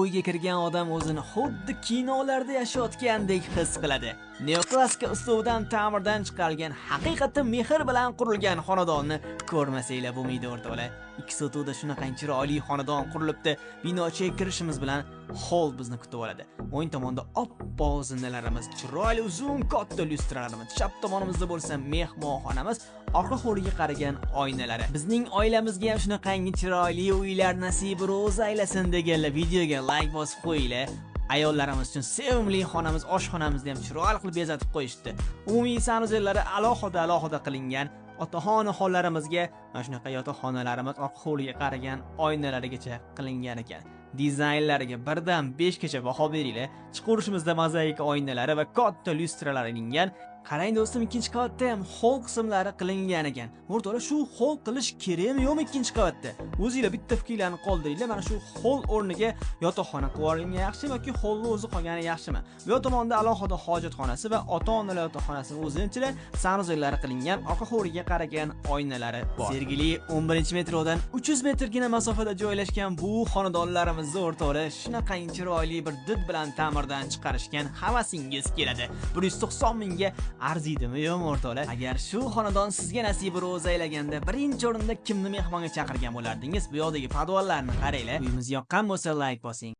uyga kirgan odam o'zini xuddi kinolarda yashayotgandek his qiladi. Neoklassika uslubidan ta'mirdan chiqarilgan, haqiqatda mehr bilan qurilgan xonadonni ko'rmasanglar bo'lmaydi, o'rtoqlar. 2 sotuvda shunaqangi chiroyli xonadon qurilibdi. Bino ichiga kirishimiz bilan hol bizni kutib oladi. O'ng tomonda oppoq zinalarimiz, chiroyli uzun katta lyustralarimiz, chap tomonimizda bo'lsa mehmonxonamiz, orqa hovliga qaragan oynalari. Bizning oilamizga ham shunaqangi chiroyli uylar nasib ro'za aylasin deganlar videoga like bosib qo'yinglar. Ayollarimiz uchun sevimli xonamiz, oshxonamizni ham chiroyli qilib bezatib qo'yishdi. Umumiy sanuzellari alohida alohida qilingan. Otaxon xonalarimizga mana shunaqa yotoqxonalarimiz orqa hovliga qaragan oynalarigacha qilingan ekan. Dizaynlariga birdan 5 gacha baho beringlar. Chiqurishimizda mozaika oynalari va katta lyustralar ilingan. Qarang do'stim, ikkinchi qavatda ham hol qismlari qilingan ekan. O'rtoqlar, shu hol qilish kerakmi yo'qmi ikkinchi qavatda? O'zinglar bitta fikrlarni qoldiringlar. Mana shu hol o'rniga yotoqxona qilib yuborilgan yaxshimi yoki holni o'zi qolgani yaxshimi? Bu yoq tomonda alohida hojatxonasi va ota-onalar yotoqxonasining o'zini ichida sanuzellari qilingan, orqa hovliga qaragan oynalari bor. Sergeli 11-metrodan 300 metrgina masofada joylashgan bu xonadonlarimizni o'rtoqlar shunaqangi chiroyli bir did bilan ta'mirdan chiqarishgan, havasingiz keladi. 190 mingga arziydimi yo'qmi o'rtoqlar? Agar shu xonadon sizga nasib ro'za aylaganda birinchi o'rinda kimni mehmonga chaqirgan bo'lardingiz? Bu yoqdagi podvallarni qaranglar. Uyimiz yoqqan bo'lsa like bosing.